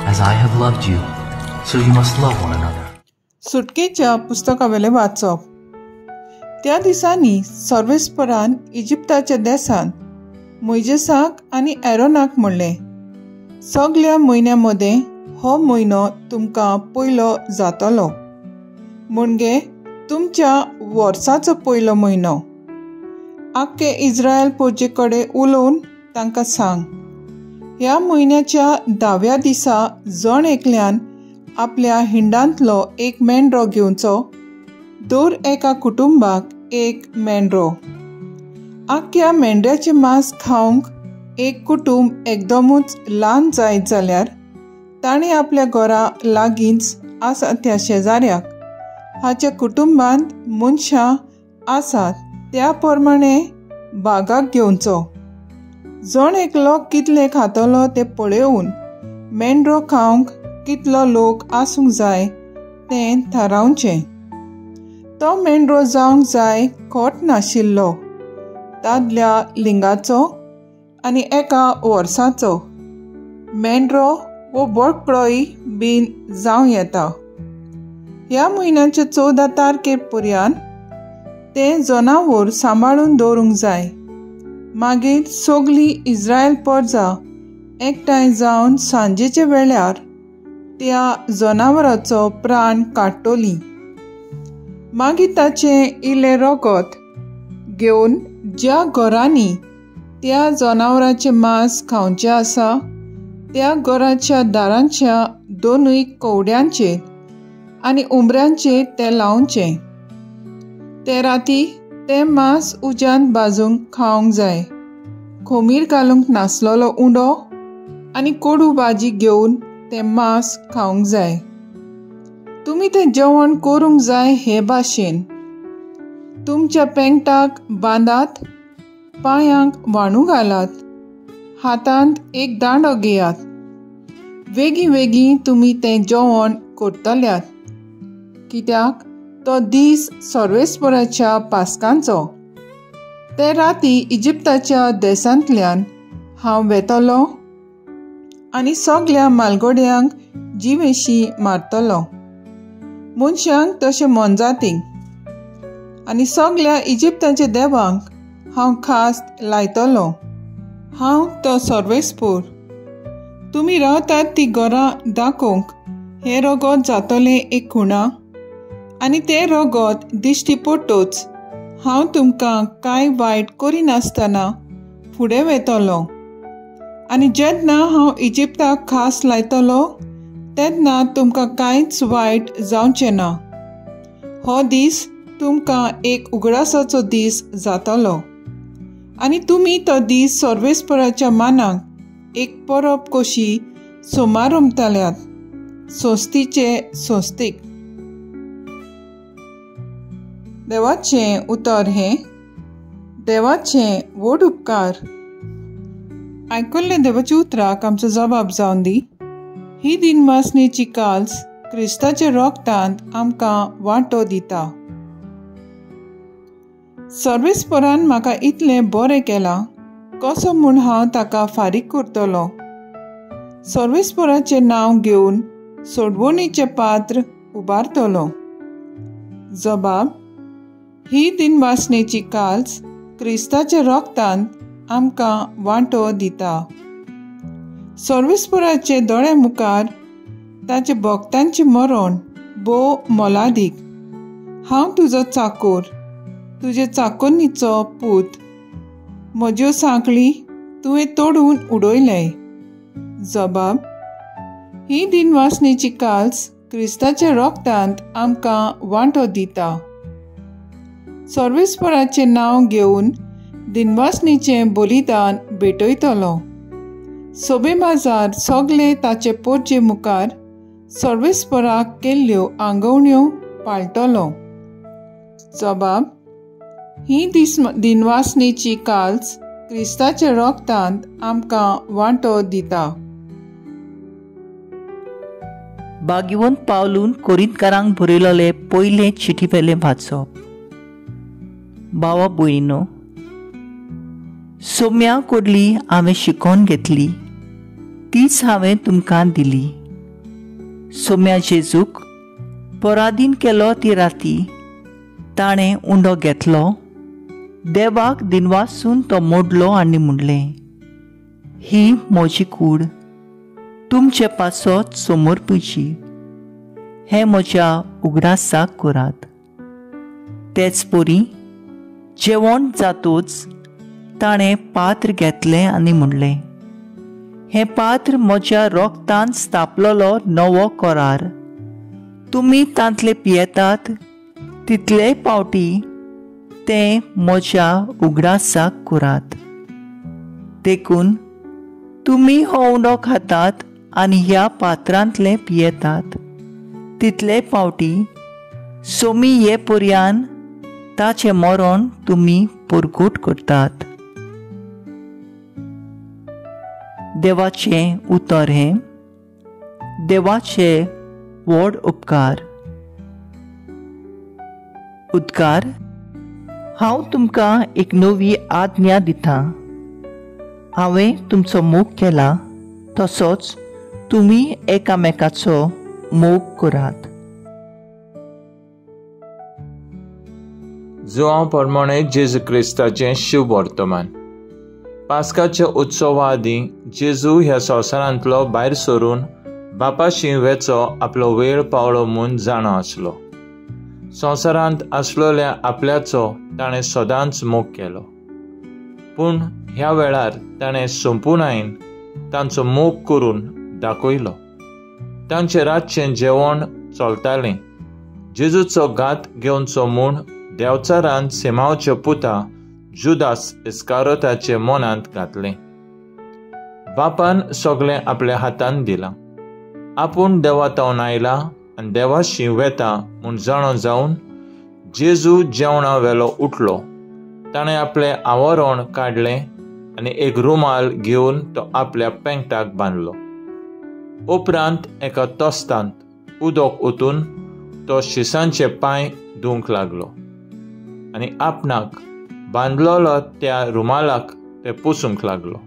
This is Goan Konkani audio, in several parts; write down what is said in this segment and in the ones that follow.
As I have loved you, so you must love one another. सुटकेच्या पुस्तकावेलें वाचप. त्या दिसांनी सर्वेस्परान इजिप्ताच्या देशांत मोयजेसाक आनी एरोनाक म्हणलें, सगल्या म्हयन्या मदें हो म्हयनो तुमकां पयलो जातलो, म्हणजे तुमच्या वर्साचो पयलो म्हयनो. आख्खे इज्रायल पोरजे कडेन उलोवन तांकां सांग, ह्या म्हयन्याच्या 10व्या दिसा जण एकल्यान आपल्या हिंडांतलो एक मेंढरो घेवचो, दर एका कुटुंबाक एक मेंढरो. आख्ख्या मेंढ्याचें मांस खावंक एक कुटुंब एकदमूच ल्हान जायत जाल्यार ताणें आपल्या घरा लागींच आसा त्या शेजाऱ्याक हाच्या कुटुंबांत मनशां आसात त्या प्रमाणे बागाक घेवचो. जण एकलो कितले खातलो ते पळोवन मेंढरो खावंक कितलो लोक आसूंक जाय तें थारावचें. तो मेंढरो जावंक जाय खोट नाशिल्लो, दादल्या लिंगाचो आनी एका वर्साचो. मेंढरो वो बोकडोय बीन जावं येता. ह्या म्हयन्याच्या 14 तारखे पर्यंत तें जनावर सांबाळून दवरूंक जाय. मागीर सगली इज्रायल परजा एकठांय जावन सांजेच्या वेळार त्या जनावराचो प्राण काडटली. मागीर ताचें इल्लें रगत घेवन ज्या घरांनी त्या जनावराचें मांस खावचें आसा त्या घराच्या दारांच्या दोनूय कवड्यांचेर आनी उमऱ्यांचेर तें लावचें. ते राती तें मांस उज्यांत भाजूंक खावंक जाय. खोमीर घालूंक नासलेलो उंडो आनी कोडू भाजी घेवन तें मांस खावंक जाय. तुमी तें जेवण करूंक जाय हे भाशेन. तुमच्या पेंगटाक बांदात, पांयांक वाणू घालात, हातांत एक दांडो घेयात. वेगीं वेगीं तुमी तें जेवण करतल्यात, कित्याक तो दीस सर्वेस्पराच्या पास्कांचो. ते राती इजिप्ताच्या देशांतल्यान हांव वेतलो आनी सगल्या मालगोड्यांक जिवेशी मारतलो, मनशांक तशें मोनजातींक, आनी सगल्या इजिप्ताच्या देवांक हांव खास लायतलो. हांव तो सर्वेस्पोर. तुमी रावतात ती घरां दाखोवंक हें रगत जातलें एक खुणा, आनी तें रगत दिश्टी पडटच हांव तुमकां कांय वायट करिनासतना फुडें वेतलो. आनी जेन्ना हांव इजिप्ताक खास लायतलो तेन्ना तुमकां कांयच वायट जावचें ना. हो दीस तुमकां एक उगडासाचो दीस जातलो आनी तुमी तो दीस सर्वेस्पराच्या मानाक एक परब कशी सोमारमतल्यात, सोस्तीचे सोस्तीक. देवाचें उतर हें देवाचें व्हड उपकार. आयकुल्ले देवाच्या उतराक आमचो जबाब जावन दी. ही दिनवासनेची काल्स क्रिस्ताच्या रोगतांत आमकां वांटो दिता. सर्वेस्परान म्हाका इतलें बरें केलां, कसो म्हूण हांव ताका फारीक करतलो? सर्वेस्पराचें नांव घेवन सोडवणीचें पात्र उबारतलो. जबाब: ही दिनवासनेची काल्स क्रिस्ताच्या रोगतांत आमकां वांटो दिता. सर्वेस्पराचे दोळ्या मुखार ताचे भक्तांचें मरण भोव मोलादीक. हांव तुजो चाकोर, तुजे चाकोन्नीचो पूत, म्हज्यो सांखळी तुवें तोडून उडयले. जबाब: ही दिनवासनेची काल्स क्रिस्ताच्या रोगतांत आमकां वांटो दिता. सर्वेस्पराचें नांव घेवन दिनवासनीचें बलिदान भेटयतलो. सोबे बाजार सगले ताचे पोरचे मुखार सर्वेस्पराक केल्ल्यो आंगवण्यो पाळटलो. जबाब: ही दिनवासनेची काल्स क्रिस्ताच्या रोगतांत आमकां वांटो दिता. भाग्यवंत पावलून कोरिंतकारांक बरयलेले पयले चिठीवेलें वाचप. भावा भयणीनो, सोम्या कडली हांवें शिकोवन घेतली तीच हांवें तुमकां दिली. सोम्या जेजूक पराधीन केलो ती राती ताणें उंडो घेतलो, देवाक दिनवासून तो मोडलो आनी म्हणलें, ही म्हजी कूड तुमचे पासत समर्पिची, हें म्हज्या उगडासाक करात. तेच परी जेवण जातूच ताणें पात्र घेतलें आनी म्हणलें, हें पात्र म्हज्या रोगतान स्थापलेलो नवो करार, तुमी तांतले पियेतात तितलेय पावटी तें म्हज्या उगडासाक करात. देखून तुमी हो उंडो खातात आनी ह्या पात्रांतलें पियेतात तितले पावटी सोमी ये पर्यान ताचें मरण तुमी परगट करतात. देवाचें उतर हें देवाचे व्हड उपकार. उद्गार. हांव तुमकां एक नवी आज्ञा दितां, हांवें तुमचो मोग केला तसोच तुमी एकामेकाचो मोग करात. जुआंव प्रमाणे जेजू क्रिस्ताचें शुभ वर्तमान. पास्काच्या उत्सवा आदीं जेजू ह्या संवसारांतलो भायर सरून बापाशी वेचो आपलो वेळ पावलो म्हूण जाणो आसलो. संवसारांत आसलेल्या आपल्याचो ताणें सदांच मोग केलो, पूण ह्या वेळार ताणें संपुर्णायेन तांचो मोग करून दाखयलो. तांचें रातचें जेवण चलतालें. जेजूचो घात घेवचो म्हूण देवचारान सिमांवच्या पुता जुदास इस्कारोताचे मनांत घातलें. बापान सगळें आपल्या हातान दिलां. आपूण देवा तावन आयला आनी देवाशी वेता म्हूण जाणो जावन जेजू जेवणा वेलो उठलो. ताणें आपलें आवरण काडलें आनी एक रुमाल घेवन तो आपल्या पेंगटाक बांदलो. उपरांत एका तोस्तांत उदक ओतून तो शिसांचे पांय धुवंक लागलो आनी आपणाक बांदलेलो त्या रुमालाक ते पुसूंक लागलो.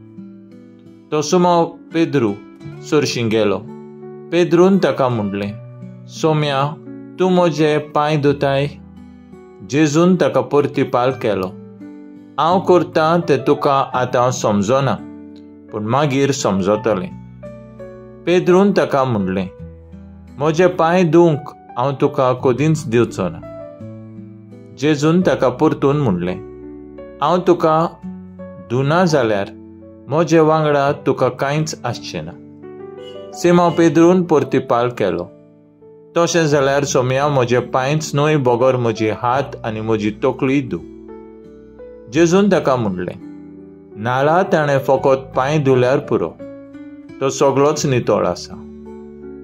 तो सुमाव पेद्रू सरशीं गेलो. पेद्रून ताका म्हणलें, सोम्या, तूं म्हजे पांय धुताय? जेजून ताका परतिपाल केलो, हांव करतां तें तुका आतां समजना, पूण मागीर समजतलें. पेद्रून ताका म्हणलें, म्हजे पांय धुवंक हांव तुका कदींच दिवचो ना. जेजून ताका परतून म्हणलें, हांव तुका धुना जाल्यार म्हजे वांगडा तुका कांयच आसचें ना. सिमांव पेद्रून परतिपाल केलो, तशें जाल्यार सोम्या, म्हजे पांयच न्हय बगर म्हजे हात आनी म्हजी तकली धू. जेजून ताका म्हणलें, नाला ताणें फकत पांय धुल्यार पुरो, तो सगळोच नितळ आसा.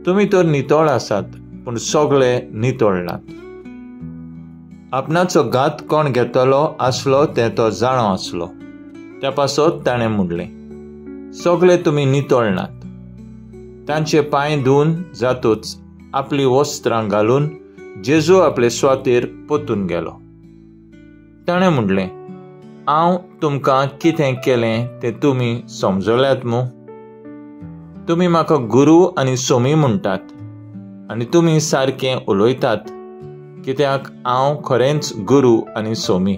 तुमी तर नितळ आसात, पूण सगळे नितळ नात. आपणाचो घात कोण घेतलो आसलो तें तो जाणो आसलो. त्या पासत ताणें म्हणलें, सगळे तुमी नितळ नात. तांचे पांय धुवन जातूच आपली वस्त्रां घालून जेजू आपले स्वातेर पोतून गेलो. ताणें म्हणलें, हांव तुमकां कितें केलें तें तुमी समजल्यात मू? तुमी म्हाका गुरू आनी सोमी म्हणटात आनी तुमी सारकें उलयतात, कित्याक हांव खरेंच गुरू आनी सोमी.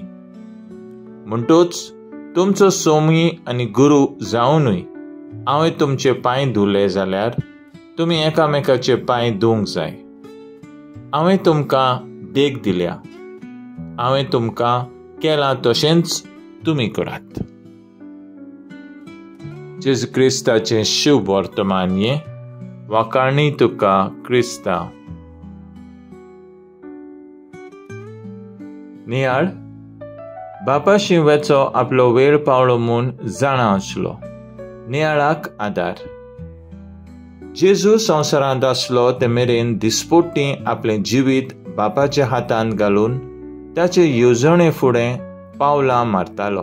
म्हणटूच तुमचो सोमी आनी गुरू जावनूय हांवें तुमचे पांय धुले जाल्यार तुमी एकामेकाचे पांय धुवंक जाय. हांवें तुमकां देख दिल्या, हांवें तुमकां केलां तशेंच तुमी करात. जेजू क्रिस्ताचें शुभ वर्तमान हें. वाखाणी तुका क्रिस्ता. नियाळ. बापाशी वेचो आपलो वेळ पावलो म्हूण जाणा आसलो. नियाळाक आदार. जेजू संवसारांत आसलो ते मेरेन दिसपट्टी आपलें जिवीत बापाच्या हातांत घालून ताचे येवजणे फुडें पावलां मारतालो.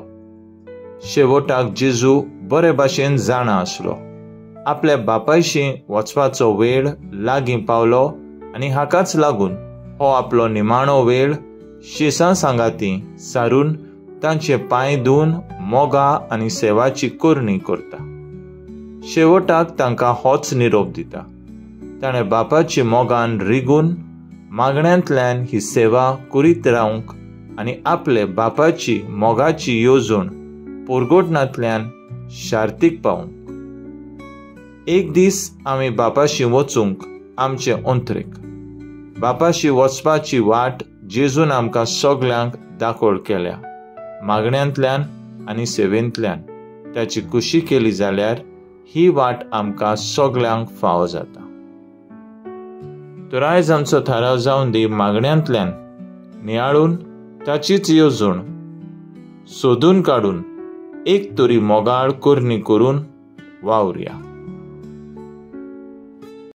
शेवटाक जेजू बरे भाशेन जाणा आसलो. आपल्या बापायशी वचपाचो वेळ लागीं पावलो आनी हाकाच लागून हो आपलो निमाणो वेळ शिसां सांगाती सारून तांचे पांय धुवन मोगा आनी सेवाची करणी करता. शेवटाक तांकां होच निरोप दिता, ताणें बापाची मोगान रिगून मागण्यांतल्यान ही सेवा करीत रावंक आनी आपले बापाची मोगाची येवजण पोरगोटनांतल्यान शार्तीक पावूंक. एक दीस आमी बापाशी वचूंक आमचे अंतरेक. बापाशी वचपाची वाट जेजून आमकां सगल्यांक दाखोळ केल्या. मागण्यांतल्यान आनी सेवेंतल्यान ताची खुशी केली जाल्यार ही वाट आमकां सगल्यांक फावो जाता. तर आयज आमचो थाराव जावन दी मागण्यांतल्यान नियाळून ताचीच येवजण सोदून काडून एक तरी मोगाळ करणी करून वावरया.